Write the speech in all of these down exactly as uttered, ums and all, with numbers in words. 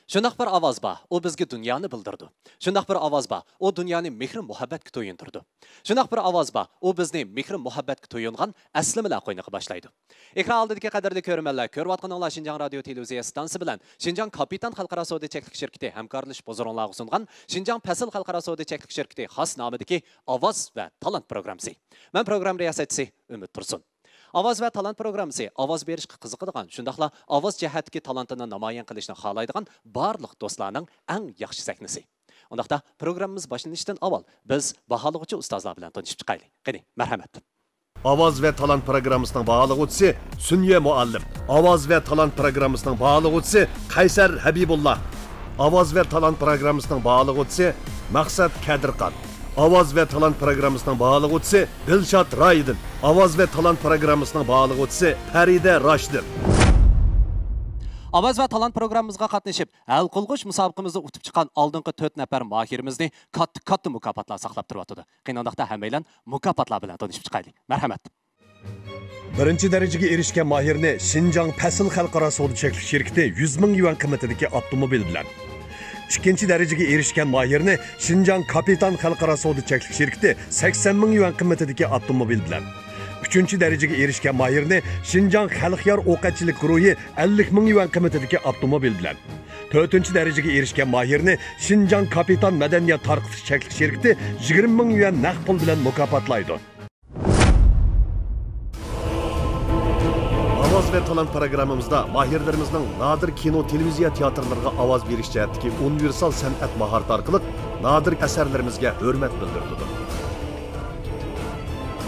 شۇنداق بىر ئاۋاز بار، ئۇ بىزگە دۇنيانى بىلدۈرىدۇ. شۇنداق بىر ئاۋاز بار، ئۇ دۇنيانى مېھرى-مۇھەببەتكە تويۇندۇرىدۇ. شۇنداق بىر ئاۋاز بار، ئۇ بىزنى مېھرى-مۇھەببەتكە تويۇنغان ئەسلىمىلەر قوينىغا باشلايدۇ. ئېكران ئالدىدىكى قەدىرلىك كۆرۈرمەنلەر، كۆرۈۋاتقىنىڭلار شىنجاڭ رادىيو تېلېۋىزىيە ئىستانسىسى بىلەن شىنجاڭ كاپىتان خەلقئارا سودا چەكلىك شىركىتى ھەمكارلىشىپ ھۇزۇرۇڭلارغا سۇنغان شىنجاڭ پەسىل خەلقئارا سودا چەكلىك شىركىتى خاس نامىدىكى ئاۋاز ۋە تالانت پروگراممىسى. مەن پروگرامما رىياسەتچىسى ئۈمىد تۇرسۇن. ئاۋاز ۋە تالانت پروگراممىسى ئاۋاز بېرىشقا قىزىقىدىغان، شۇنداقلا ئاۋاز جەھەتتىكى تالانتىنى نامايان قىلىشنى خالايدىغان بارلىق دوستلارنىڭ ئەڭ ياخشى سەھنىسى. ئۇنداقتا پروگراممىمىز باشلىنىشتىن ئاۋۋال بىز باھالىغۇچى ئۇستازلار بىلەن تونۇشۇپ چىقايلى. قېنى، مەرھەمەت. ئاۋاز ۋە تالانت پروگراممىسىنىڭ باھالىغۇچىسى سۈنيە مۇئەللىم. ئاۋاز ۋە تالانت پروگراممىسىنىڭ باھالىغۇچىسى قەيسەر ھەبىبۇللا. ئاۋاز ۋە تالانت پروگراممىسىنىڭ باھالىغۇچىسى مەقسەت كەدىرخان. ئاۋاز ۋە تالانت پروگراممىسىنىڭ باھالىغۇچىسى دىلشات رايدىن. ئاۋاز ۋە تالانت پروگراممىسىنىڭ باھالىغۇچىسى پەرىدە راشىدىن. ئاۋاز ۋە تالانت پروگراممىمىزغا قاتنىشىپ، ھەل قىلغۇچ مۇسابىقىمىزدا ئۇتۇپ چىققان ئالدىنقى تۆت نەپەر ماھىرىمىزنى كاتتا-كاتتا مۇكاپاتلار ساقلاپ تۇرۇۋاتىدۇ. قېنى ئۇنداقتا ھەممەيلەن مۇكاپاتلار بىلەن تونۇشۇپ چىقايلى. مەرھەمەت. بىرىنچى دەرىجىگە ئېرىشكەن ماھىرنى شىنجاڭ پەسىل خەلقئارا سودا چەكلىك شىركىتى يۈز مىڭ يۈەن قىممىتىدىكى ئاپتوموبىل بىلەن، ئىككىنچى دەرىجىگە ئېرىشكەن ماھىرنى شىنجاڭ كاپىتان خەلقئارا سودا چەكلىك شىركىتى سەكسەن مىڭ يۈەن قىممىتىدىكى ئاپتوموبىل بىلەن، ئۈچىنچى دەرىجىگە ئېرىشكەن ماھىرنى شىنجاڭ خەلقيار ئوق ئەتچىلىك گۇرۇھى ئەللىك مىڭ يۈەن قىممىتىدىكى ئاپتوموبىل بىلەن، تۆتىنچى دەرىجىگە ئېرىشكەن ماھىرنى شىنجاڭ كاپىتان مەدەنىيەت تارقىتىش چەكلىك شىركىتى يىگىرمە مىڭ يۈەن نەق پۇل بىلەن مۇكاپاتلايدۇ. ئاۋاز ۋە تالانت پروگراممىمىزدا ماھىرلىرىمىزنىڭ نادىر كىنو، تېلېۋىزىيە تىياتىرلىرىغا ئاۋاز بېرىش جەھەتتىكى ئۇنىۋېرسال سەنئەت ماھارىتى ئارقىلىق نادىر ئەسەرلىرىمىزگە ھۆرمەت بىلدۈرۈلىدۇ.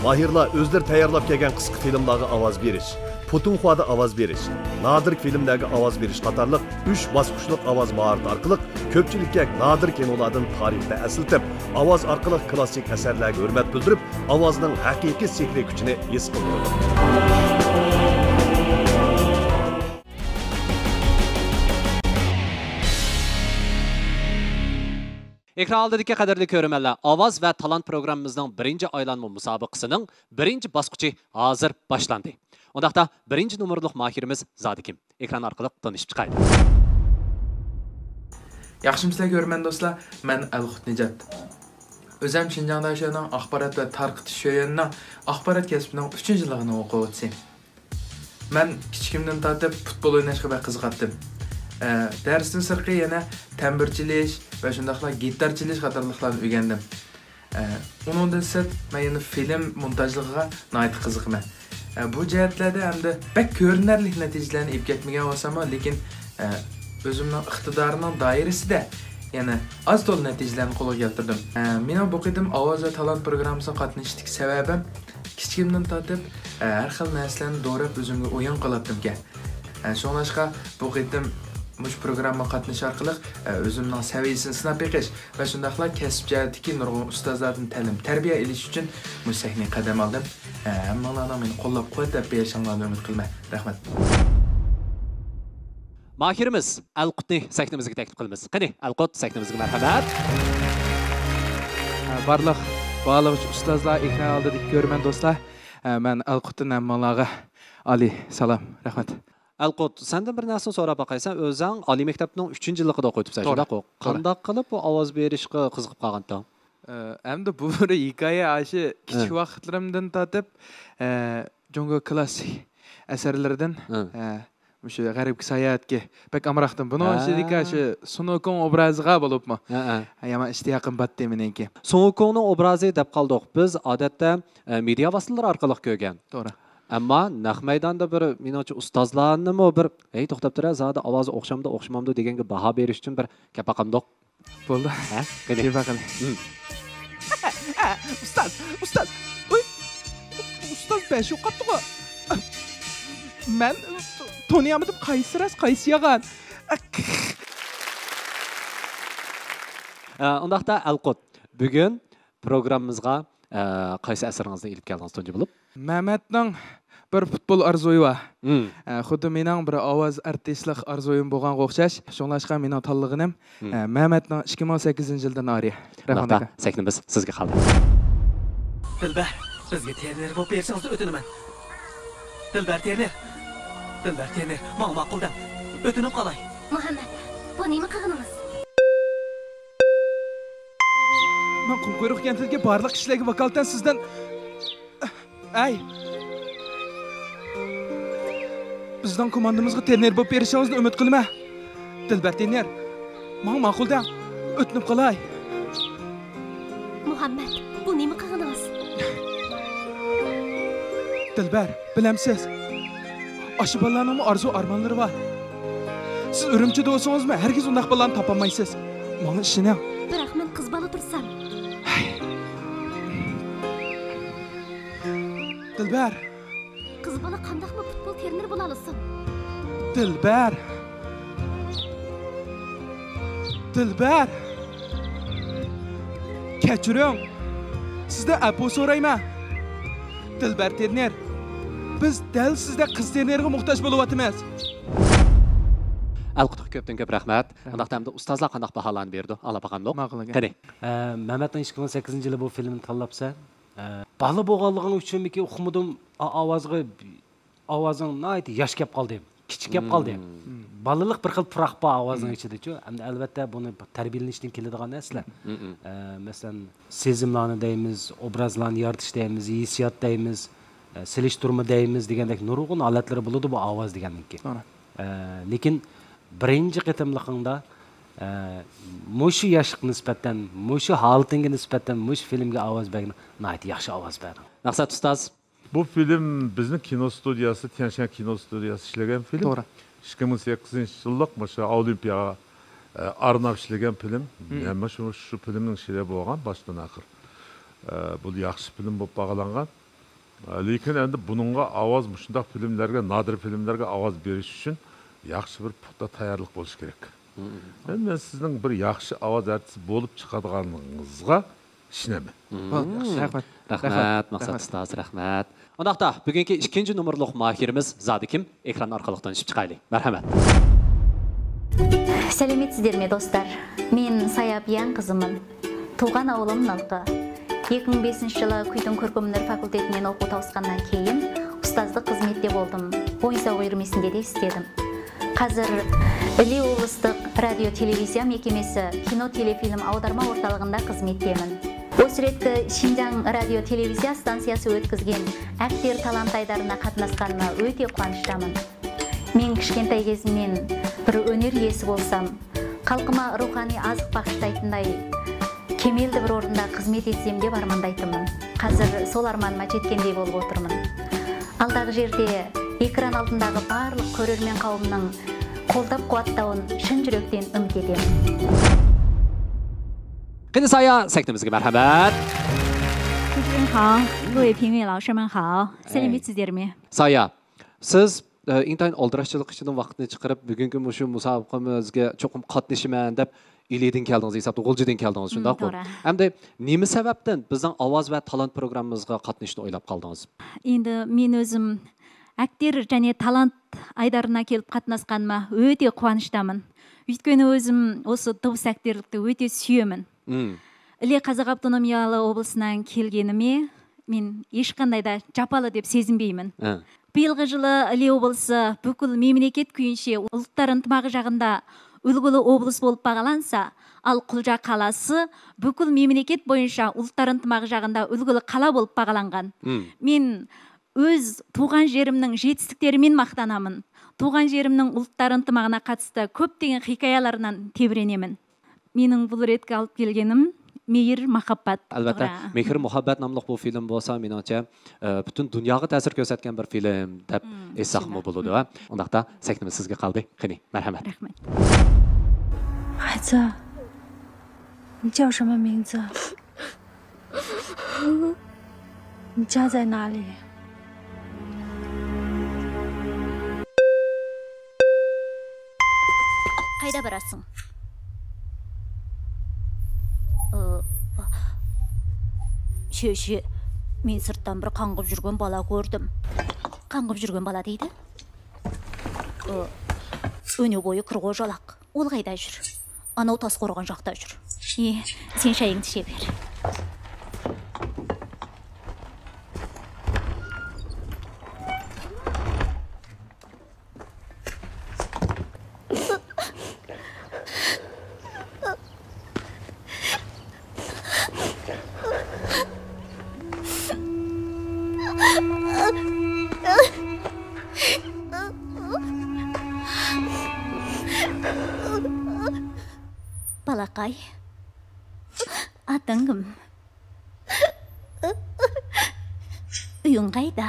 ماھىرلار ئۆزلىرى تەييارلاپ كەلگەن قىسقا فىلىملارغا ئاۋاز بېرىش، پۇتۇڭخۇادا ئاۋاز بېرىش، نادىر فىلىملەرگە ئاۋاز بېرىش قاتارلىق ئۈچ باسقۇچلۇق ئاۋاز ماھارىتى ئارقىلىق كۆپچىلىككە نادىر كىنولاردىن تارىخنى ئەسلىتىپ، ئاۋاز ئارقىلىق كلاسسىك ئەسەرلەرگە ھۆرمەت بىلدۈرۈپ، ئاۋازنىڭ ھەقىقىي سېھرىي كۈچىنى ھېس قىلدۇرىدۇ. ئېكران ئالدىدىكى قەدىرلىك كۆرۈرمەنلەر، ئاۋاز ۋە تالانت پروگراممىمىزنىڭ بىرىنچى ئايلانما مۇسابىقىسىنىڭ بىرىنچى باسقۇچى ھازىر باشلاندى. ئۇنداقتا بىرىنچى نومۇرلۇق ماھىرىمىز زادى كىم؟ ئېكران ئارقىلىق تونۇشۇپ چىقايلى. ياخشىمۇسىلەر كۆرۈرمەن دوستلار، مەن ئەلقۇت نىجات. ئۆزۈم شىنجاڭ داشۆنىڭ ئاخبارات ۋە تارقىتىش شۆيۈنىنىڭ ئاخبارات كەسپىنىڭ ئۈچىنچى يىللىقىنىڭ ئوقۇغۇچىسى. مەن كىچىكىمدىن تارتىپ پۇتبول ئويناشقا بەك قىزىقاتتىم. ئە، دەرستىن سىرتقى يەنە تەمبۇر چېلىش ۋە شۇنداقلا گىتار چېلىش قاتارلىقلارنى ئۆگەندىم. ئە، ئۇنىڭدىن سىرت، مەن يەنە فىلىم مونتاژلىقىغا ناھايىتى قىزىقىمەن. ئە، بۇ جەھەتلەردە ئەمدى بەك كۆرۈنەرلىك نەتىجىلەرنى ئېلىپ كەتمىگەن بولساممۇ، لېكىن، ئە، ئۆزۈمنىڭ ئىقتىدارىمنىڭ دائىرىسىدە يەنە ئاز تولا نەتىجىلەرنى قولغا كەلتۈردۈم. ئە، مېنىڭ بۇ قېتىم ئاۋاز ۋە تالانت پروگراممىسىغا قاتنىشىشتىكى سەۋەبىم، كىچىكىمدىن تارتىپ، ئە، ھەر خىل نەرسىلەرنى دوراپ ئۆزۈمگە ئويۇن قىلاتتىمكەن. ئە، شۇڭلاشقا بۇ قېتىم مۇشۇ پروگراممىغا قاتنىشىش ئارقىلىق، ئە، ئۆزۈمنىڭ سەۋىيەسىنى سىناپ بېقىش ۋە شۇنداقلا كەسىپ جەھەتتىكى نۇرغۇن ئۇستازلاردىن تەلىم، تەربىيە ئېلىش ئۈچۈن مۇشۇ سەھنىگە قەدەم ئالدىم. ئە، ھەممىڭلارنىڭ مېنى قوللاپ-قۇۋۋەتلەپ بېرىشىڭلارنى ئۈمىد قىلىمەن. رەھمەت. ماھىرىمىز ئەلقۇتنى سەھنىمىزگە تەكلىپ قىلىمىز. قېنى، ئەلقۇت، سەھنىمىزگە مەرھەمەت. بارلىق باھالىغۇچى ئۇستازلار، ئېكران ئالدىدىكى كۆرۈرمەن دوستلار، مەن ئەلقۇتتىن ھەممىڭلارغا ئالىي سالام، رەھمەت. ئەلقۇت، سەندىن بىر نەرسىنى سوراپ باقاي. سەن ئۆزۈڭ ئالىي مەكتەپنىڭ ئۈچىنچى يىللىقىدا ئوقۇۋېتىپسەن، توغرا، شۇنداققۇ؟ توغرا. قانداق قىلىپ بۇ ئاۋاز بېرىشقا قىزىقىپ قالغانتىڭ؟ ئە، ئەمدى بۇ بىر ھېكايە، ئاشۇ كىچىك ھە. ۋاقىتلىرىمدىن تارتىپ، ئە، جۇڭگو كلاسسىك ئەسەرلىرىدىن، ھە. ئە، مۇشۇ غەربكە ساياھەتكە بەك ئامراقتىم. بۇنىڭ ھە. ئىچىدىكى ئاشۇ سۇنۇكۇڭ ئوبرازىغا بولۇپمۇ ھە، ھە. يامان ئىشتىياقىم باتتى مېنىڭكى. سۇنۇكۇڭنىڭ ئوبرازى دەپ قالدۇق. بىز ئادەتتە، ئە، مېدىيا ۋاسىتىلىرى ئارقىلىق كۆرگەن. توغرا. ئەمما نەق مەيداندا بىر، مېنىڭچە، ئۇستازلارنىمۇ بىر، «ھەي، توختاپ تۇرە، زادى ئاۋازى ئوخشامدۇ، ئوخشىمامدۇ؟» دېگەنگە باھا بېرىش ئۈچۈن بىر كەپ باقامدۇق. بولدى. ھە؟ قېنى. كېلىپ باقىلى. ھىم. ئۇستاز، ئۇستاز. ئۇي، ئۇستاز بەش يوقاپتىغۇ. مەن تونۇيالمىدىم، قايسى راست، قايسى يالغان. ئە، ئۇنداقتا ئەلقۇت، بۈگۈن پروگراممىمىزغا، ئە، قايسى ئەسىرىڭىزنى ئېلىپ كەلدىڭىز تۇنجى بولۇپ؟ مەمەتنىڭ بىر پۇتبول ئارزۇيى بار. مم. ئە، خۇددى مېنىڭ بىر ئاۋاز ئارتىسلىق ئارزۇيۇم بولغانغا ئوخشاش. شۇڭلاشقا مېنىڭ تاللىغىنىم، مم. ئە، مەمەتنىڭ ئىككى مىڭ سەككىزىنچى يىلدىن ئارى. رەھمەت ئاكا. سەھنىمىز سىزگە قالدى. دىلبەر، بىزگە ترېنېر بولۇپ بېرىشىڭىزنى ئۆتۈنىمەن. دىلبەر ترېنېر. دىلبەر ترېنېر، ماڭا ماقۇل دەڭ. ئۆتۈنۈپ قالاي. مۇھەممەد. بۇ نېمە قىلغىنىڭىز؟ مەن قۇمقۇيرۇق كەنتىدىكى بارلىق كىشىلەرگە ۋاكالىتەن سىزدىن، ئەي، بىزنىڭ كوماندىمىزغا ترېنېر بولۇپ بېرىشىڭىزنى ئۈمىد قىلىمەن. دىلبەر ترېنېر، ماڭا ماقۇل دەڭ، ئۆتۈنۈپ قالاي. مۇھەممەد، بۇ نېمە قىلغىنىڭىز؟ دىلبەر، بىلەمسىز؟ ئاشۇ بالىلارنىڭمۇ ئارزۇ ئارمانلىرى بار. سىز ئۈرۈمچىدە بولسىڭىزمۇ، ھەرگىز ئۇنداق بالىلارنى تاپالمايسىز. ماڭا ئىشىنىڭ. بىراق مەن قىز بالا تۇرسام. دىلبەر. قىز بالا قانداقمۇ پۇتبول ترېنېرى بولالىسۇن؟ دىلبەر. دىلبەر. كەچۈرۈڭ. سىزدىن ئەپۇ سورايمەن. دىلبەر ترېنېر. بىز دەل سىزدەك قىز ترېنېرغا موھتاج بولۇۋاتىمىز. ئەلقۇتۇق كۆپتىن كۆپ رەھمەت. رەھمەت. ئۇنداقتا ئەمدى ئۇستازلار قانداق باھالارنى بېرىدۇ؟ ئاڭلاپ باقامدۇق؟ ماقۇل ئاكا. قېنى. ئە، مەمەتنىڭ ئىككى مىڭ سەككىزىنچى يىلى بۇ فىلىمنى تاللاپسەن. ئە، بالا بولغانلىقىڭ ئۈچۈنمىكى ئۇقمىدىم، ئا-، ئاۋازغا، ئاۋازىڭ ناھايىتى ياش كەپ قالدى، كىچىك كەپ قالدى. بالىلىق بىر خىل پۇراق بار ئاۋازنىڭ ئىچىدىچۇ. ئەمدى ئەلۋەتتە بۇنى تەربىيەلىنىشتىن كېلىدىغان نەرسىلەر. ئە، مەسىلەن، سېزىملارنى دەيمىز، ئوبرازلارنى يارىتىش دەيمىز، ھېسسىيات دەيمىز، ئە، سېلىشتۇرما دەيمىز دېگەندەك نۇرغۇن ھالەتلىرى بولىدۇ بۇ ئاۋاز دېگەننىڭكى. توغرا. ئە، لېكىن بىرىنچى قېتىملىقىڭدا، ئە، مۇشۇ ياشلىققا نىسبەتەن، مۇشۇ ھالىتىڭگە نىسبەتەن، مۇشۇ فىلىمگە ئاۋاز بەرگىنىڭ ناھايىتى ياخشى ئاۋاز بەردىڭ. مەقسەت ئۇستاز. بۇ فىلىم بىزنىڭ كىنو ستۇدىيەسى، تيەنشەن كىنو ستۇدىيەسى ئىشلىگەن فىلىم. توغرا. ئىككى مىڭ سەككىزىنچى يىللىق مۇشۇ ئولىمپىياغا، ئە، ئارناپ ئىشلىگەن فىلىم. مەنمۇ شۇ، شۇ فىلىمنىڭ ئىچىدە بولغان باشتىن ئاخىر. ئە، بۇ ياخشى فىلىم بولۇپ باھالانغان. لېكىن ئەمدى بۇنىڭغا ئاۋاز، مۇشۇنداق فىلىملەرگە، نادىر فىلىملەرگە ئاۋاز بېرىش ئۈچۈن ياخشى بىر پۇختا تەييارلىق بولۇشى كېرەك. مەن، مەن سىزنىڭ بىر ياخشى ئاۋاز ئارتىسى بولۇپ چىقىدىغانلىقىڭىزغا ئىشىنەمەن. بولدى، ياخشى. رەھمەت. رەھمەت، مەقسەت ئۇستاز، رەھمەت. ئۇنداقتا، بۈگۈنكى ئىككىنچى نومۇرلۇق ماھىرىمىز زادى كىم؟ ئېكران ئارقىلىق تونۇشۇپ چىقايلى. مەرھەمەت. سەلەمەتسىزلەرمۇ دوستلار؟ مەن سايا بىيەن قىزىمەن. تۇغقان ئاۋۇلۇم نالقا. ئىككى مىڭ بەشىنچى يىلى كۈيدۈڭ كۆركەم ھۈنەر فاكۇلتېتىنى ئوقۇپ تاۋۇسقاندىن كېيىن، ئۇستازلىق خىزمەتتە بولدۇم. ئون يىل يىگىرمە سەككىز ئىستېدىم. ھازىر ئىلى ئوبلاستلىق رادىيو تېلېۋىزىيە مەھكىمىسى كىنو تېلېفىلىم ئاۋدارما ئورتالىغىندا خىزمەتتىمەن. ئۇ سۈرەتتە شىنجاڭ رادىيو تېلېۋىزىيە ستانسىيەسى ئۆتكۈزگەن ئەكتىر تالانت ئايدارىنا قاتناشقانما ئۆتە قۇۋانچتامەن. مېنىڭ كىچىككەنتەي گېزىمدىن بىر ھۈنەر ئىگىسى بولسام، خەلقىمە روھانىي ئازىق باغىشلايتىنداي كېمەلدە بىر ئورۇندا خىزمەت ئېتسەم دەپ ئارماندايتتىمەن. ھازىر سول ئارمانىمغا يەتكەندەك بولۇپ ئولتۇرىمەن. ئالدىغى يىلدا ئېكران ئالدىندىغى بارلىق كۆرۈرمەن قەۋمنىڭ قوللاپ قۇۋۋەتلەۋىنى شىن يۈرەكتىن ئۈمىد ئېتىمەن. قېنى سايا، سەھنىمىزگە مەرھەمەت. 主持人好，各位评委老师们好，سەلەمەتسىزلەرمۇ؟ سايا، سىز ئىنتايىن ئالدىراشچىلىق ئىچىدىن ۋاقىتنى چىقىرىپ، بۈگۈنكى مۇشۇ مۇسابىقىمىزگە چوقۇم قاتنىشىمەن دەپ، ئىلىدىن كەلدىڭىز ھېسابتا، غۇلجىدىن كەلدىڭىز، شۇنداققۇ؟ توغرا. ئەمدى نېمە سەۋەبتىن بىزنىڭ ئاۋاز ۋە تالانت پروگراممىمىزغا قاتنىشىشنى ئويلاپ قالدىڭىز؟ ئەمدى مەن ئۆزۈم ئەكتىر، يەنى تالانت ئايدارىنا كېلىپ قاتناشقانما ئۆتە قۇۋانچتامەن. ئۆيتكۈنى ئۆزۈم ئوسۇ دۇبۇس ئەكتىرلىكنى ئۆتە سۆيىمەن. ئىلى قازاق ئاپتونوم ئوبلىسىنىڭ كەلگىنىمى مەن ھېچقاندايدا جاپالىق دەپ سېزىنمەيمەن. بىيىلغى يىلى ئىلى ئوبلىسى پۈتكۈل مەملىكەت بويىچە ئۇلۇغ تارانتىماق جاغىندا ئۈلگىلىك ئوبلاست بولۇپ باھالانسا، ئال قۇلجا قالاسى پۈتكۈل مەملىكەت بويىچە ئۇلۇغ تارانتىماق جاغىندا ئۈلگىلىك قالا بولۇپ باھالانغان. مەن ئۆز تۇغقان يېرىمنىڭ يېتىشلىكلىرى بىلەن ماختىنىمەن. تۇغقان يېرىمنىڭ ئۇلۇغ تارانتىماقىغا قاتىستا كۆپلىگەن ھېكايىلەرنى تەۋرىنىمەن. مېنىڭ بۇ رەتكە ئېلىپ كەلگىنىم مېھىر مۇھەببەت. ئەلۋەتتە، توغرا. مېھىر مۇھەببەت ناملىق بۇ فىلىم بولسا، مېنىڭچە، ئە، پۈتۈن دۇنياغا تەسىر كۆرسەتكەن بىر فىلىم دەپ ئېيتساقمۇ بولىدۇ، ھە؟ ئۇنداقتا سەھنىمىز سىزگە قالدى. قېنى، مەرھەمەت. رەھمەت. 孩子，你叫什么名字？ 你家在哪里？ قايدا باراسىڭ؟ ئۇ، شۇ، شۇ. مەن سىرتتىن بىر قاڭغىپ يۈرگەن بالا كۆردۈم. قاڭغىپ يۈرگەن بالا دەيدۇ. ئۇ، ئۈنى بويى كىرغۇژالاق. ئۇلغايدا يۈر. ئاناۋ تاس قورغان جاقتا يۈر. ئى، سەن شايىڭنى ئىچىۋەر. قايدا؟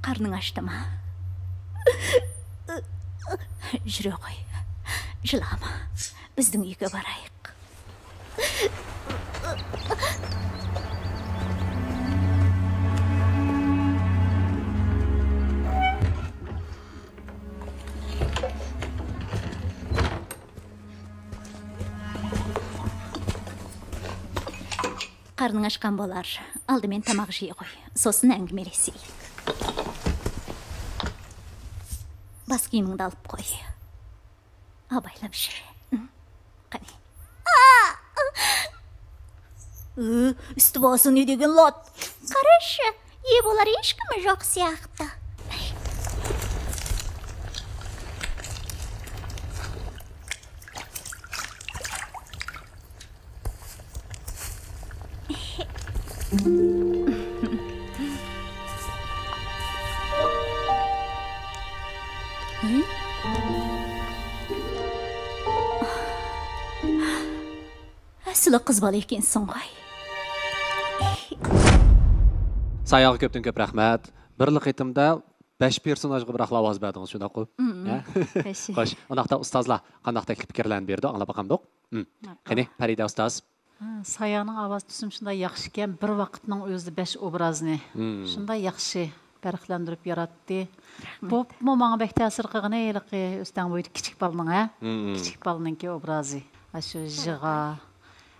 قارنىڭ ئاچتىما؟ يۈرە قوي. يىغلاما. بىزنىڭ ئۆيگە بارايلى. قارنىڭ ئاچقان بولار. ئالدى مەن تاماق يېيىپ قوي. سوسىنى ئەڭگىمە ئېلىشايلى. باس كىيىمىڭنى ئېلىپ قوي. ئابايلام شۇ. قېنى. ئۈ، ئۈستى باسىنى دېگەن لات. قاراش، يە بۇلار ھېچكىمى يوق سىياقتا. ئەسلى قىز بالا ئىكەنسەن غاي. ساياغا كۆپتىن كۆپ رەھمەت. بىرلا قېتىمدا بەش پېرسوناژغا بىراقلا ئاۋاز بەردىڭىز، شۇنداققۇ؟ مم. ھە؟ بەش. خوش، ئۇنداقتا ئۇستازلار قانداق تەكلىپ پىكىرلەرنى بېرىدۇ، ئاڭلاپ باقامدۇق؟ مم. ماقۇل. قېنى، پەرىدە ئۇستاز. ھە، سايانىڭ ئاۋاز تۈسىمۇ شۇنداق ياخشىكەن، بىر ۋاقىتنىڭ ئۆزىدە بەش ئوبرازنى مم. شۇنداق ياخشى پەرقلەندۈرۈپ ياراتتى. رەھمەت. بولۇپمۇ ماڭا بەك تەسىر قىلغىنى ھېلىقى ئۆستەڭ بويىدىكى كىچىك بالىنىڭ، ھە؟ مم. كىچىك بالىنىڭكى ئوبرازى. ئاشۇ يىغا،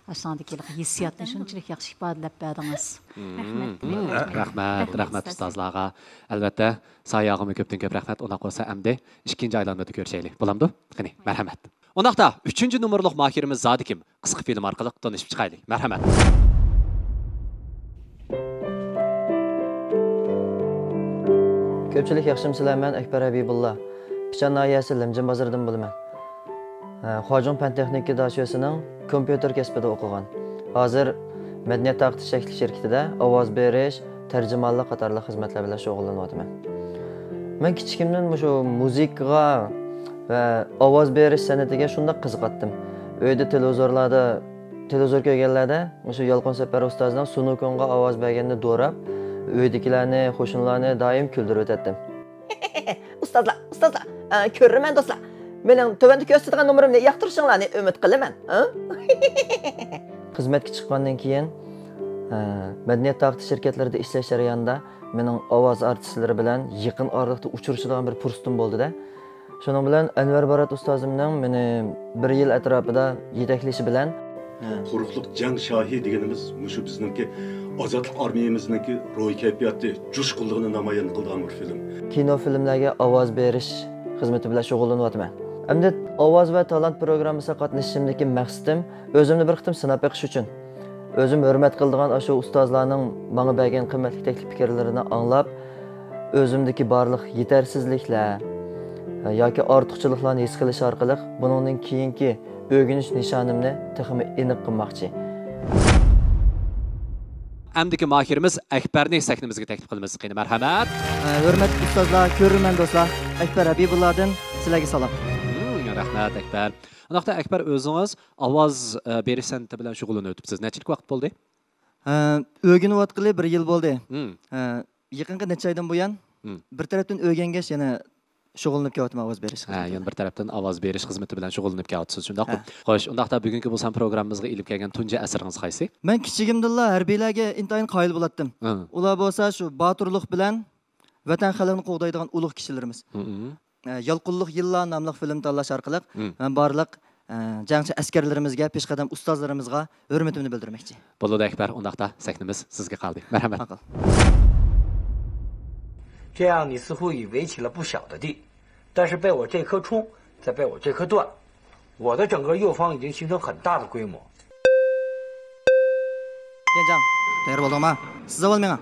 ئاشۇنىڭدىكى ھېلىقى ھېسسىياتنى شۇنچىلىك ياخشى ئىپادىلەپ بەردىڭىز. مم. رەھمەت. مم. رەھمەت، رەھمەت ئۇستازلارغا. ئەلۋەتتە، ساياغىمۇ كۆپتىن كۆپ رەھمەت. ئۇنداق بولسا ئەمدى ئىككىنچى ئايلانمىدا كۆرۈشەيلى. بولامدۇ؟ قېنى، مەرھەمەت. ئۇنداقتا، ئۈچىنچى نومۇرلۇق ماھىرىمىز زادى كىم؟ قىسقا فىلىم ئارقىلىق تونۇشۇپ چىقايلى. مەرھەمەت. كۆپچىلىك ياخشىمۇسىلەر؟ مەن ئەكبەر ھەبىبۇللا. پىچان ناھىيەسى لىمجىن بازىرىدىن بولىمەن. ئە، خۇاجۇڭ پەن تېخنىكا داشۆسىنىڭ كومپيۇتېر كەسپىدە ئوقۇغان. ھازىر مەدەنىيەت تارقىتىش چەكلىك شىركىتىدە ئاۋاز بېرىش، تەرجىمانلىق قاتارلىق خىزمەتلەر بىلەن شۇغۇللىنىۋاتىمەن. مەن كىچىكىمدىن مۇشۇ مۇزىكىغا ۋە ئاۋاز بېرىش سەنئىتىگە شۇنداق قىزىقاتتىم. ئۆيدە تېلېۋىزورلاردا، تېلېۋىزور كۆرگەنلەردە مۇشۇ يالقۇن سەپەر ئۇستازنىڭ سۇنۇكۇڭغا ئاۋاز بەرگىنىنى دوراپ، ئۆيدىكىلەرنى، قوشنىلارنى دائىم كۈلدۈرۈۋېتەتتىم. ئۇستازلار، ئۇستازلار، ئە، كۆرۈرمەن دوستلار، مېنىڭ تۆۋەندە كۆرسىتىدىغان نومۇرۇمنى ياقتۇرۇشۇڭلارنى ئۈمىد قىلىمەن، ھە؟ خىزمەتكە چىققاندىن كېيىن، ئە، مەدەنىيەت تارقىتىش شىركەتلىرىدە ئىشلەش جەريانىدا مېنىڭ ئاۋاز ئارتىسلىرى بىلەن يېقىن ئارىلىقتا ئۇچرىشىدىغان بىر پۇرسىتىم بولدى-دە. شۇنىڭ بىلەن ئەنۋەر بارات ئۇستازىمنىڭ مېنى بىر يىل ئەتراپىدا يېتەكلىشى بىلەن، قۇرۇقلۇق جەڭ شاھى دېگىنىمىز مۇشۇ بىزنىڭكى ئازادلىق ئارمىيەمىزنىڭكى روھىي كەيپىياتى، جۇشقۇنلۇقىنى نامايان قىلىدىغان بىر فىلىم. كىنو فىلىملەرگە ئاۋاز بېرىش خىزمىتى بىلەن شۇغۇللىنىۋاتىمەن. ئەمدى ئاۋاز ۋە تالانت پروگراممىسىغا قاتنىشىشىمدىكى مەقسىتىم ئۆزۈمنى بىر قېتىم سىناپ بېقىش ئۈچۈن. ئۆزۈم ھۆرمەت قىلىدىغان ئاشۇ ئۇستازلارنىڭ ماڭا بەرگەن قىممەتلىك تەكلىپ پىكىرلىرىنى ئاڭلاپ، ئۆزۈمدىكى بارلىق يېتەرسىزلىكلەر ياكى ئارتۇقچىلىقلارنى ھېس قىلىش ئارقىلىق بۇنىڭدىن كېيىنكى ئۆگىنىش نىشانىمنى تېخىمۇ ئېنىق قىلماقچى. ئەمدىكى ماھىرىمىز ئەكبەرنى سەھنىمىزگە تەكلىپ قىلىمىز. قېنى، مەرھەمەت. ھە، ھۆرمەتلىك ئۇستازلار، كۆرۈرمەن دوستلار، ئەكبەر ھەبىبۇللادىن سىلەرگە سالام. مم، رەھمەت، ئەكبەر. ئۇنداقتا، ئەكبەر، ئۆزىڭىز ئاۋاز، ئە، بېرىش سەنئىتى بىلەن شۇغۇللىنىۋېتىپسىز. نەچچىلىك ۋاقىت بولدى؟ ھە، ئۆگىنىۋاتقىلى بىر يىل بولدى. مم. ھە، يېقىنقى نەچچە ئايدىن بۇيان مم. بىر تەرەپتىن ئۆگەنگەچ، يەنە شۇغۇللىنىپ كېلىۋاتىمەن ئاۋاز بېرىش ھە، خىزمىتى يەنە بىلەن. بىر تەرەپتىن ئاۋاز بېرىش خىزمىتى بىلەن شۇغۇللىنىپ كېلىۋاتىسىز، شۇنداققۇ؟ ھە. خوش، ئۇنداقتا بۈگۈنكى بۇ سان پروگراممىمىزغا ئېلىپ كەلگەن تۇنجى ئەسىرىڭىز قايسى؟ مەن كىچىكىمدىنلا ھەربىيلەرگە ئىنتايىن قايىل بولاتتىم. ھە. ئۇلار بولسا شۇ باتۇرلۇق بىلەن ۋەتەن خەلقنى قوغدايدىغان ئۇلۇغ كىشىلىرىمىز. ھە، يالقۇنلۇق يىللار ناملىق فىلىم تاللاش ئارقىلىق مم. مەن بارلىق، ئە، جەڭچى ئەسكەرلىرىمىزگە، پېشقەدەم ئۇستازلىرىمىزغا ھۆرمىتىمنى بىلدۈرمەكچى. بولىدۇ، ئەكبەر، ئۇنداقتا سەھنىمىز سىزگە قالدى. مەرھەمەت. ماقۇل. 这样你似乎已围起了不小的地，但是被我这棵冲，再被我这棵断，我的整个右方已经形成很大的规模。 گەنجاڭ، تەييار بولدۇڭما؟ سىز ئاۋۋال مېڭىڭ.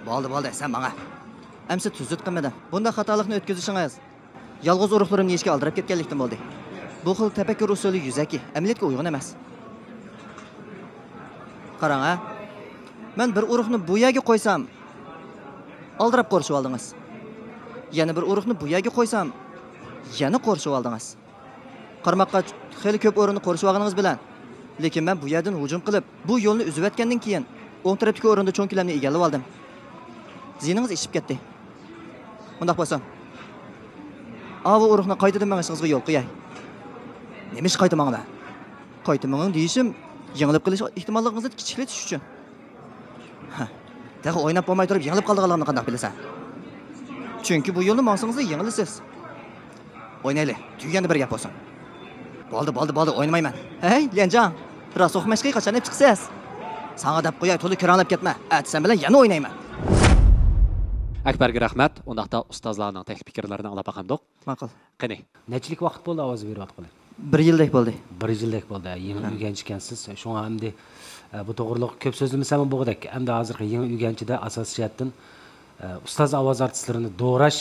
بولدى، بولدى، سەن ماڭا. ئەمسە تۈزۈت قىلمىدىڭ. بۇنداق خاتالىقنى ئۆتكۈزۈشىڭىز يالغۇز ئۇرۇقلىرىمنى يېيىشكە ئالدىراپ كەتكەنلىكتىن بولدى. بۇ خىل تەپەككۇر ئۇسۇلى يۈزەكى، ئەمەلىيەتكە ئۇيغۇن ئەمەس. قاراڭ ھە، مەن بىر ئۇرۇقنى بۇ يەرگە قويسام، ئالدىراپ قورشىۋالدىڭىز. يەنە بىر ئۇرۇقنى بۇ يەرگە قويسام، يەنە قورشىۋالدىڭىز. قارىماققا، خېلى كۆپ ئورۇننى قورشىۋالغىنىڭىز بىلەن، لېكىن مەن بۇ يەردىن ھۇجۇم قىلىپ، بۇ يولنى ئۈزۈۋەتكەندىن كېيىن، ئوڭ تەرەپتىكى ئورۇندا چوڭ كۆلەمنى ئىگىلىۋالدىم. زىيىنىڭىز ئېشىپ كەتتى. ئۇنداق بولسۇن، ئاۋۇ ئۇرۇقنى قايتىدىن مېڭىشىڭىزغا يول قوياي. نېمە ئىش قايتا ماڭىمەن؟ قايتا مېڭىڭ دېيىشىم، يېڭىلىپ قېلىش ئېھتىماللىقىڭىزنى كىچىكلىتىش ئۈچۈن. ھە، تېخى ئويناپ بولماي تۇرۇپ يېڭىلىپ قالىدىغانلىقىنى قانداق بىلىسەن؟ چۈنكى بۇ يولنى ماڭسىڭىزلا يېڭىلىسىز. ئوينايلى، تۈگىگەندە بىر گەپ بولسۇن. بولدى، بولدى، بولدى، ئوينىمايمەن. ھەي، ليەنجاڭ، راست ئوقۇماشقا قاچان ئېلىپ چىقىسىز؟ ساڭا دەپ قوياي، تولا كۆرەڭلەپ كەتمە. ئەتە سەن بىلەن يەنە ئوينايمەن. ئەكبەرگە رەھمەت. ئۇنداقتا ئۇستازلارنىڭ تەكلىپ پىكىرلىرىنى ئاڭلاپ باقامدۇق؟ ماقۇل. قېنى. نەچچىلىك ۋاقىت بولدى ئاۋاز بېرىۋاتقىلى؟ بىر يىلدەك بولدى. بىر يىلدەك بولدى. يېڭى ھە. ئۆگەنچى ئىكەنسىز. شۇڭا ئەمدى، ئە، بۇ توغرىلىق كۆپ سۆزلىمىسەممۇ بولغۇدەك. ئەمدى ھازىرقى يېڭى ئۆگەنچىدە ئاساسىي جەھەتتىن، ئە، ئۇستاز ئاۋاز ئارتىسلىرىنى دوراش،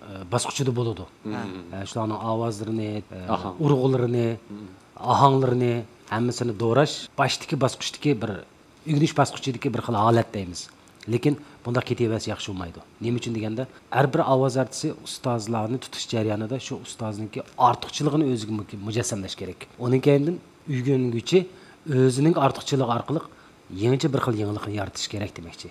ئە، باسقۇچىدا بولىدۇ. مم. ئە، شۇلارنىڭ ئاۋازلىرىنى، ئە، ئاھاڭ. ئۇرغۇلىرىنى، مم. ئاھاڭلىرىنى ھەممىسىنى دوراش باشتىكى باسقۇچتىكى بىر ئۆگىنىش باسقۇچىدىكى بىر خىل ھالەت دەيمىز. لېكىن بۇنداق كېتىۋەرسە ياخشى بولمايدۇ. نېمە ئۈچۈن دېگەندە، ھەر بىر ئاۋاز ئارتىسى ئۇستازلارنى تۇتۇش جەريانىدا شۇ ئۇستازنىڭكى ئارتۇقچىلىقىنى ئۆزىگە مۇ-، مۇجەسسەملەش كېرەك. ئۇنىڭ كەينىدىن ئۆگەنگۈچى ئۆزىنىڭ ئارتۇقچىلىقى ئارقىلىق يېڭىچە بىر خىل يېڭىلىقنى يارىتىش كېرەك دېمەكچى.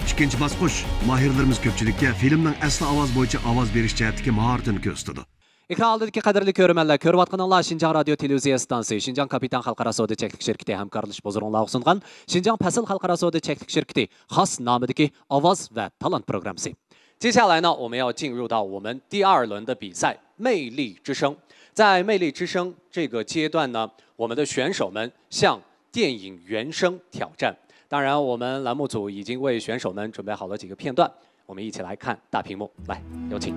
ئىككىنچى باسقۇچ، ماھىرلىرىمىز كۆپچىلىككە فىلىمنىڭ ئەسلى ئاۋاز بويىچە ئاۋاز بېرىش جەھەتتىكى ماھارىتىنى كۆرسىتىدۇ. ئېكران ئالدىدىكى قەدىرلىك كۆرۈرمەنلەر، كۆرۈۋاتقىنىڭلار شىنجاڭ رادىيو تېلېۋىزىيە ئىستانسىسى، شىنجاڭ كاپىتان خەلقئارا سودا چەكلىك شىركىتى ھەمكارلىشىپ ھۇزۇرۇڭلارغا سۇنغان شىنجاڭ پەسىل خەلقئارا سودا چەكلىك شىركىتى خاس نامىدىكى ئاۋاز ۋە تالانت پروگراممىسى. 接下来呢，我们要进入到我们第二轮的比赛，魅力之声。在魅力之声这个阶段呢，我们的选手们向电影原声挑战。当然，我们栏目组已经为选手们准备好了几个片段，我们一起来看大屏幕。来，有请。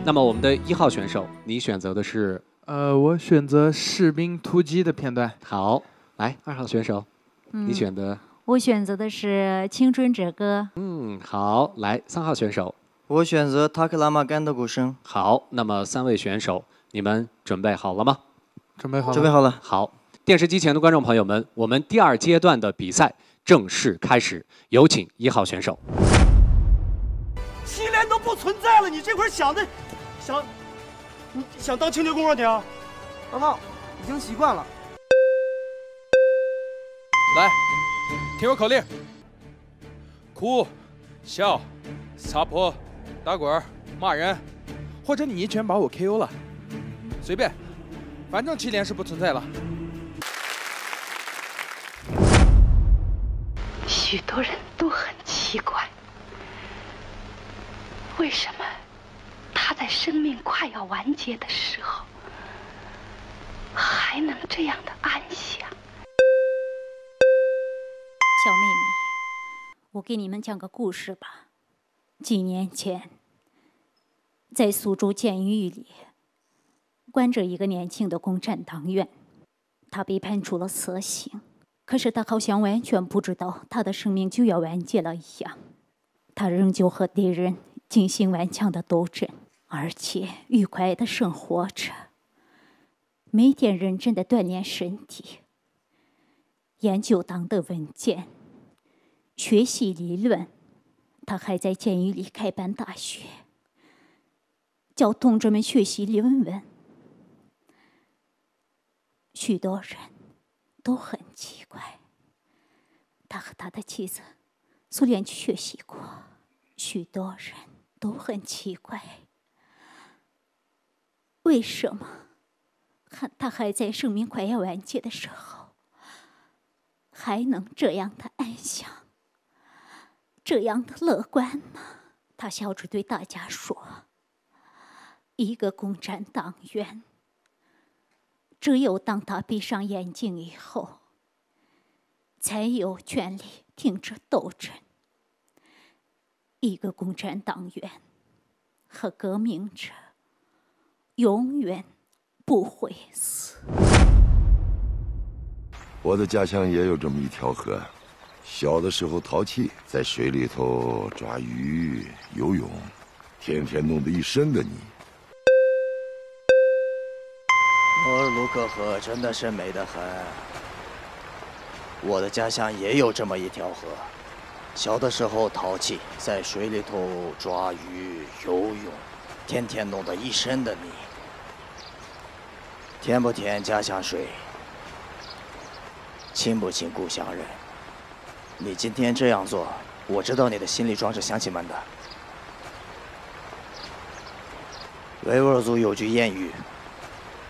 那么，我们的一号选手，你选择的是？呃，我选择《士兵突击》的片段。好，来，二号选手，嗯，你选的？我选择的是《青春之歌》。嗯，好，来，三号选手。我选择《塔克拉玛干的鼓声》。好，那么三位选手，你们准备好了吗？准备好了。准备好了。好，电视机前的观众朋友们，我们第二阶段的比赛正式开始，有请一号选手。七连都不存在了，你这会儿想的，想，你想当清洁工啊你？报告，已经习惯了。来，听我口令：哭、笑、撒泼、打滚儿、骂人，或者你一拳把我 K O 了，随便，反正七连是不存在了。许多人都很奇怪，为什么他在生命快要完结的时候，还能这样的安详？小妹妹，我给你们讲个故事吧。几年前，在苏州监狱里，关着一个年轻的共产党员，他被判处了死刑。可是他好像完全不知道他的生命就要完结了一样，他仍旧和敌人进行顽强的斗争，而且愉快地生活着，每天认真地锻炼身体，研究党的文件，学习理论。他还在监狱里开办大学，教同志们学习论文。许多人都很奇怪，他和他的妻子苏联去学习过。许多人都很奇怪，为什么还，他还在生命快要完结的时候，还能这样的安详，这样的乐观呢？他笑着对大家说：“一个共产党员，只有当他闭上眼睛以后，才有权利停止斗争。一个共产党员和革命者永远不会死。”我的家乡也有这么一条河，小的时候淘气，在水里头抓鱼、游泳，天天弄得一身的泥。摩尔卢克河真的是美得很。我的家乡也有这么一条河，小的时候淘气，在水里头抓鱼、游泳，天天弄得一身的泥。甜不甜家乡水？亲不亲故乡人？你今天这样做，我知道你的心里装着乡亲们的。维吾尔族有句谚语：“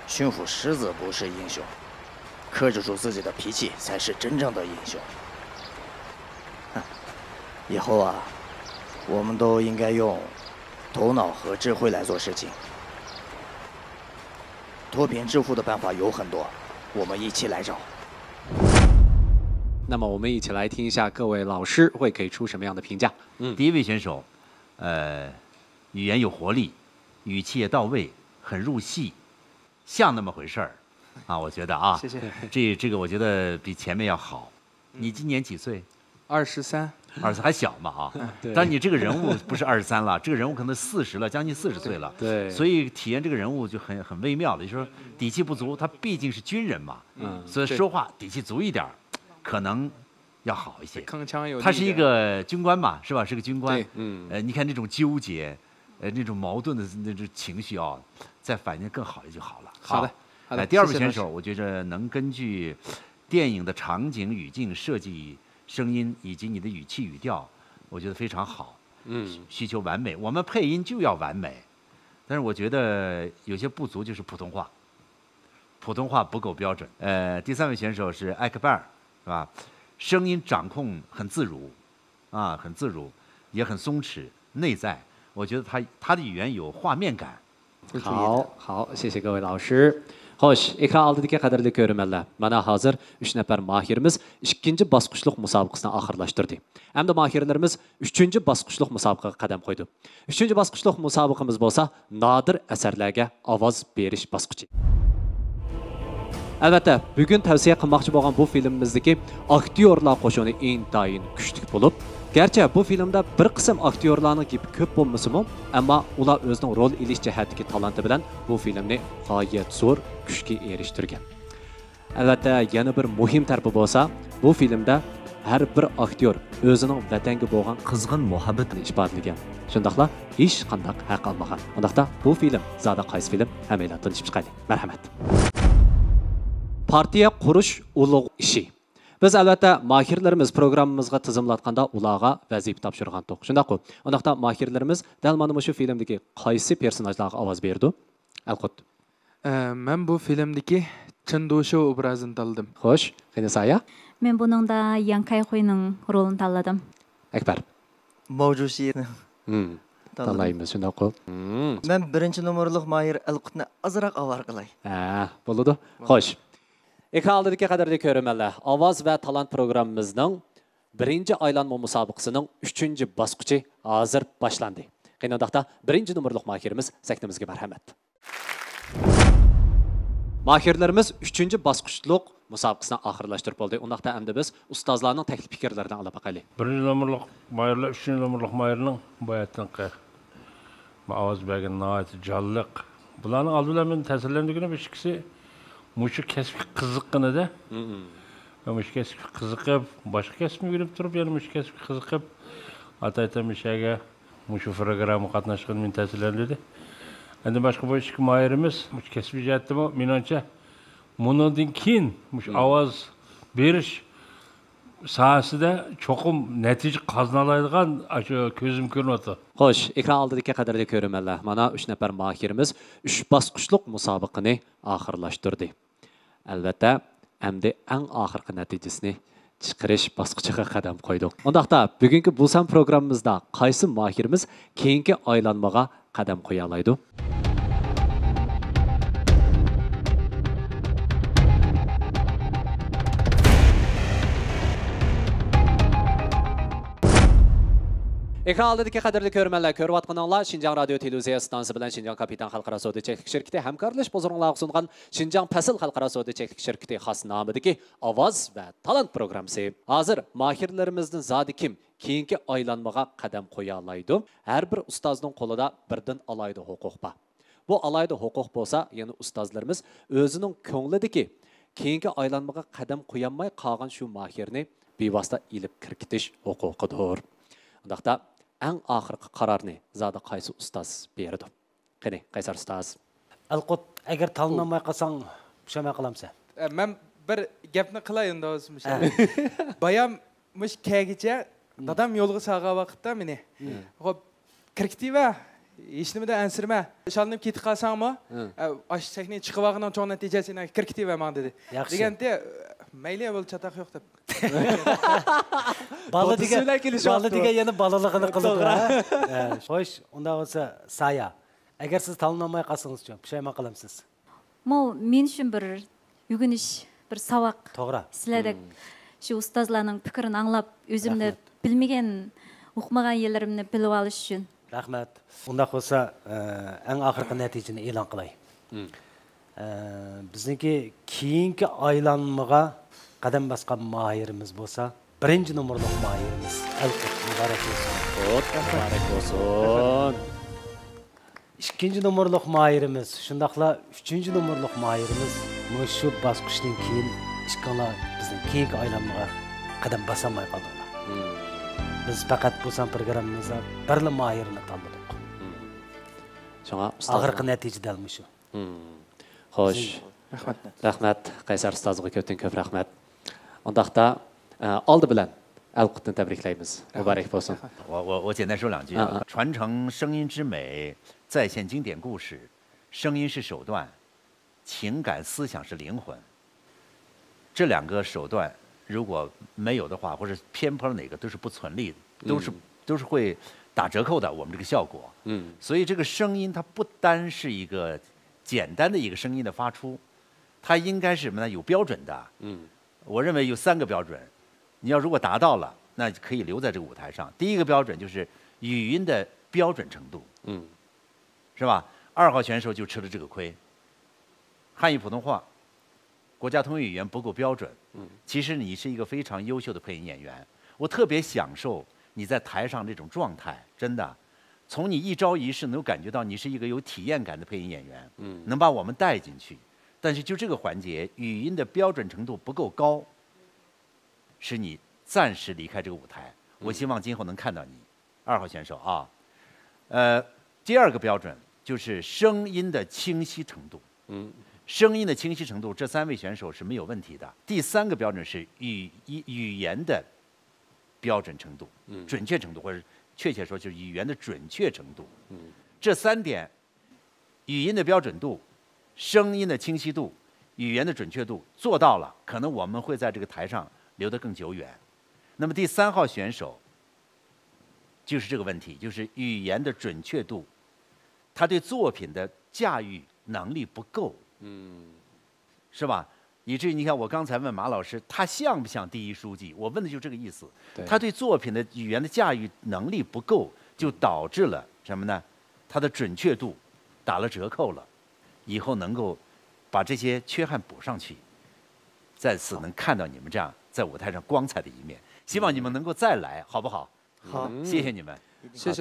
驯服狮子不是英雄，克制住自己的脾气才是真正的英雄。”哼，以后啊，我们都应该用头脑和智慧来做事情。脱贫致富的办法有很多，我们一起来找。那么我们一起来听一下各位老师会给出什么样的评价。第一位选手，呃，语言有活力，语气也到位，很入戏，像那么回事儿啊，我觉得啊，谢谢。这这个我觉得比前面要好。你今年几岁？二十三，二十还小嘛啊，对但你这个人物不是二十三了，这个人物可能四十了，将近四十岁了，对所以体验这个人物就很很微妙了。就是说底气不足，他毕竟是军人嘛，嗯所以说话底气足一点儿，可能要好一些。铿锵有力他是一量个军官嘛，是吧？是个军官对，嗯呃，你看那种纠结，呃，那种矛盾的那种情绪啊，再反应更好一点就好了。好的啊好的呃，第二位谢谢老师选手，我觉着能根据电影的场景、语境设计声音以及你的语气语调，我觉得非常好。嗯需求完美，我们配音就要完美，但是我觉得有些不足，就是普通话，普通话不够标准。呃，第三位选手是艾克拜尔，是吧？声音掌控很自如，啊，很自如，也很松弛，内在，我觉得他他的语言有画面感。好好谢谢各位老师。خوش، ئېكران ئالدىدىكى قەدىرلىك كۆرۈرمەنلەر، مانا ھازىر ئۈچ نەپەر ماھىرىمىز ئىككىنچى باسقۇچلۇق مۇسابىقىسىنى ئاخىرلاشتۇردى. ئەمدى ماھىرلىرىمىز ئۈچىنچى باسقۇچلۇق مۇسابىقىگە قەدەم قويدى. ئۈچىنچى باسقۇچلۇق مۇسابىقىمىز بولسا نادىر ئەسەرلەرگە ئاۋاز بېرىش باسقۇچى. ئەلۋەتتە، بۈگۈن تەۋسىيە قىلماقچى بولغان بۇ فىلىمىمىزدىكى ئاكتيورلار قوشۇنى ئىنتايىن كۈچلۈك بولۇپ، گەرچە بۇ فىلىمدا بىر قىسىم ئاكتيورلارنىڭ گېپى كۆپ بولمىسىمۇ، ئەمما ئۇلار ئۆزىنىڭ رول ئېلىش جەھەتتىكى تالانتى بىلەن بۇ فىلىمنى غايەت زور كۈچكە ئېرىشتۈرگەن. ئەلۋەتتە، يەنە بىر مۇھىم تەرىپى بولسا، بۇ فىلىمدە ھەر بىر ئاكتيور ئۆزىنىڭ ۋەتەنگە بولغان قىزغىن مۇھەببىتىنى ئىپادىلىگەن. شۇنداقلا ھېچقانداق ھەق ئالمىغان. ئۇنداقتا بۇ فىلىم زادى قايسى فىلىم؟ ھەممەيلەن تونۇشۇپ چىقايلى. مەرھەمەت. پارتىيە قۇرۇش ئۇلۇغ ئىشى. بىز ئەلۋەتتە ماھىرلىرىمىز پروگراممىمىزغا تىزىملاتقاندا ئۇلارغا ۋەزىپە تاپشۇرغانتۇق. شۇنداققۇ؟ ئۇنداقتا ماھىرلىرىمىز دەل مانا مۇشۇ فىلىمدىكى قايسى پېرسوناژلارغا ئاۋاز بېرىدۇ؟ ئەلقۇت. ئە، مەن بۇ فىلىمدىكى چېن دۇشۇ ئوبرازىنى تاللىدىم. خوش، قېنى سايا؟ مەن بۇنىڭدا ياڭ كەيخۇينىڭ رولىنى تاللىدىم. ئەكبەر. ماۋجۇشىنى مم. تاللىدىم. تاللايمىز، شۇنداققۇ؟ مم. مەن بىرىنچى نومۇرلۇق ماھىر ئەلقۇتنى ئازراق ئاۋارە قىلاي. ھە، بولىدۇ. خوش. ئېكران ئالدىدىكى قەدىرلىك كۆرۈرمەنلەر، ئاۋاز ۋە تالانت پروگراممىمىزنىڭ بىرىنچى ئايلانما مۇسابىقىسىنىڭ ئۈچىنچى باسقۇچى ھازىر باشلاندى. قېنى ئۇنداقتا بىرىنچى نومۇرلۇق ماھىرىمىز سەھنىمىزگە مەرھەمەت. ماھىرلىرىمىز ئۈچىنچى باسقۇچلۇق مۇسابىقىسىنى ئاخىرلاشتۇرۇپ بولدى. ئۇنداقتا ئەمدى بىز ئۇستازلارنىڭ تەكلىپ پىكىرلىرىنى ئاڭلاپ باقايلى. بىرىنچى نومۇرلۇق ماھىرلار، ئۈچىنچى نومۇرلۇق ماھىرنىڭ باياتىنقى ئاۋاز بەرگىنى ناھايىتى جانلىق. بۇلارنىڭ ئالدى بىلەن مېنى تەسىرلەندۈرگىنى بۇ ئىككىسى مۇشۇ كەسىپكە قىزىققىنىدە. مۇشۇ كەسىپكە قىزىقىپ، باشقا كەسىپنى ئۆگىنىپ تۇرۇپ، يەنە مۇشۇ كەسىپكە قىزىقىپ، ئاتايتەن مۇشۇ يەرگە مۇشۇ پروگراممىغا قاتناشقىنى مېنى تەسىرلەندۈردى. ئەندىن باشقا بۇ ئىككى ماھىرىمىز مۇشۇ كەسپىي جەھەتتىمۇ مېنىڭچە مۇنىڭدىن كېيىن مۇشۇ ئاۋاز بېرىش ساھەسىدە چوقۇم نەتىجە قازىنالايدىغان ئاشۇ كۆزۈم كۆرۈنۈۋاتىدۇ. خوش، ئېكران ئالدىدىكى قەدىرلىك كۆرۈرمەنلەر، مانا ئۈچ نەپەر ماھىرىمىز ئۈچ باسقۇچلۇق مۇسابىقىنى ئاخىرلاشتۇردى. ئەلۋەتتە، ئەمدى ئەڭ ئاخىرقى نەتىجىسىنى چىقىرىش باسقۇچىغا قەدەم قويدۇق. ئۇنداقتا، بۈگۈنكى بۇسەن پروگراممىمىزدا قايسى ماھىرىمىز كېيىنكى ئايلانمىغا قەدەم قويالايدۇ؟ ئېكران ئالدىدىكى قەدىرلىك كۆرۈرمەنلەر، كۆرۈۋاتقىنىڭلار شىنجاڭ رادىيو تېلېۋىزىيە ئىستانسىسى بىلەن شىنجاڭ كاپىتان خەلقئارا سودا چەكلىك شىركىتى ھەمكارلىشىپ ھۇزۇرۇڭلارغا سۇنغان شىنجاڭ پەسىل خەلقئارا سودا چەكلىك شىركىتى خاس نامىدىكى ئاۋاز ۋە تالانت پروگراممىسى. ھازىر ماھىرلىرىمىزدىن زادى كىم كېيىنكى ئايلانمىغا قەدەم قويالايدۇ؟ ھەر بىر ئۇستازنىڭ قولىدا بىردىن ئالاھىدە ھوقۇق بار. بۇ ئالاھىدە ھوقۇق بولسا، يەنە ئۇستازلىرىمىز ئۆزىنىڭ كۆڭلىدىكى كېيىنكى ئايلانمىغا قەدەم قويالماي قالغان شۇ ماھىرنى بىۋاسىتە ئېلىپ كىرىپ كېتىش ھوقۇقىدۇر. ئۇنداقتا ئەڭ ئاخىرقى قارارنى زادى قايسى ئۇستاز بېرىدۇ؟ قېنى، قەيسەر ئۇستاز. ئەلقۇت، ئەگەر تاللىنالماي قالساڭ، پۇشايمان قىلامسەن؟ ئە، مەن بىر گەپنى قىلاي ئەمدى، ھە. بايام مۇشۇ كەلگۈچە دادام يولغا سالغان ۋاقىتتا مېنى، خوپ، كىركىتىۋە، ھېچنېمىدىن ئەنسىرىمە. شاللىنىپ كېتىپ قالساڭمۇ، ئە، ئاشۇ سەھنىگە چىقىۋالغىنىڭ چوڭ نەتىجە، سېنى كىركىتىۋە ماڭا دېدى. ياخشى. دېگەنتى، مەيلى، بولدى، چاتاق يوق دەپ. بالا دېگەن، بالا دېگەن يەنە بالىلىقىنى قىلىدۇ، ھە؟ ھە، خوش، ئۇنداق بولسا، سايا، ئەگەر سىز تاللىنالماي قالسىڭىزچۇ، پۇشايمان قىلامسىز؟ مو مېن ئۈچۈن بىر ئۆگىنىش، بىر ساۋاق. توغرا. سىلەردەك شۇ ئۇستازلارنىڭ پىكرىنى ئاڭلاپ، ئۆزۈمنى بىلمىگەن، ئۇقمىغان يەرلىرىمنى بىلىۋالىش ئۈچۈن. رەھمەت. ئۇنداق بولسا، ئە، ئەڭ ئاخىرقى نەتىجىنى ئېلان قىلاي. ئە، بىزنىڭكى كېيىنكى ئايلانمىغا قەدەم باسقان ماھىرىمىز بولسا، بىرىنچى نومۇرلۇق ماھىرىمىز ئەلقۇت، مۇبارەك بولسۇن. ئەلقۇت، مۇبارەك بولسۇن. ئىككىنچى نومۇرلۇق ماھىرىمىز، شۇنداقلا ئۈچىنچى نومۇرلۇق ماھىرىمىز مۇشۇ باسقۇچتىن كېيىن ئىككىڭلار بىزنىڭ كېيىنكى ئايلانمىغا قەدەم باسالماي قالدىڭلار. بىز پەقەت بۇ سان پروگراممىمىزدا بىرلا ماھىرنى تاللىدۇق. شۇڭا ئۇستازلار، ئاخىرقى نەتىجە دەل مۇشۇ. خوش. رەھمەت. رەھمەت. قەيسەر ئۇستازغا كۆپتىن كۆپ رەھمەت. ئۇنداقتا، ئە، ئالدى بىلەن ئەلقۇتنى تەبرىكلەيمىز. مۇبارەك بولسۇن. 我我我简单说两句啊，传承声音之美，再现经典故事。声音是手段，情感思想是灵魂。这两个手段如果没有的话，或者偏颇了哪个，都是不成立的，都是都是会打折扣的，我们这个效果。嗯，所以这个声音它不单是一个简单的一个声音的发出，它应该是什么呢？有标准的。嗯，我认为有三个标准。你要如果达到了，那可以留在这个舞台上。第一个标准就是语音的标准程度。嗯，是吧？二号选手就吃了这个亏。汉语普通话，国家通用语言不够标准。嗯，其实你是一个非常优秀的配音演员，我特别享受你在台上这种状态，真的。从你一招一式能够感觉到你是一个有体验感的配音演员，嗯，能把我们带进去。但是就这个环节，语音的标准程度不够高，使你暂时离开这个舞台。我希望今后能看到你。二号选手啊，呃，第二个标准就是声音的清晰程度。嗯，声音的清晰程度，这三位选手是没有问题的。第三个标准是语语语言的标准程度，嗯，准确程度，或者确切说就是语言的准确程度。嗯，这三点，语音的标准度、声音的清晰度、语言的准确度做到了，可能我们会在这个台上留得更久远。那么第三号选手，就是这个问题，就是语言的准确度，他对作品的驾驭能力不够，嗯，是吧？以至于你看，我刚才问马老师，他像不像第一书记？我问的就这个意思。他对作品的语言的驾驭能力不够，就导致了什么呢？他的准确度打了折扣了。以后能够把这些缺憾补上去，再次能看到你们这样在舞台上光彩的一面。希望你们能够再来，好不好？ 谢谢你们。 谢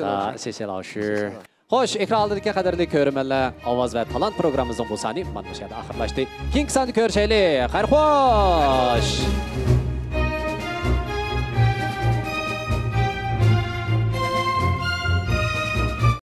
谢老师。 خوش، ئېكران ئالدىدىكى قەدىرلىك كۆرۈرمەنلەر، ئاۋاز ۋە تالانت پروگراممىمىزنىڭ بۇ سانى مانا مۇشۇ يەردە ئاخىرلاشتى. كېيىنكى ساندا كۆرۈشەيلى. خەير خوش.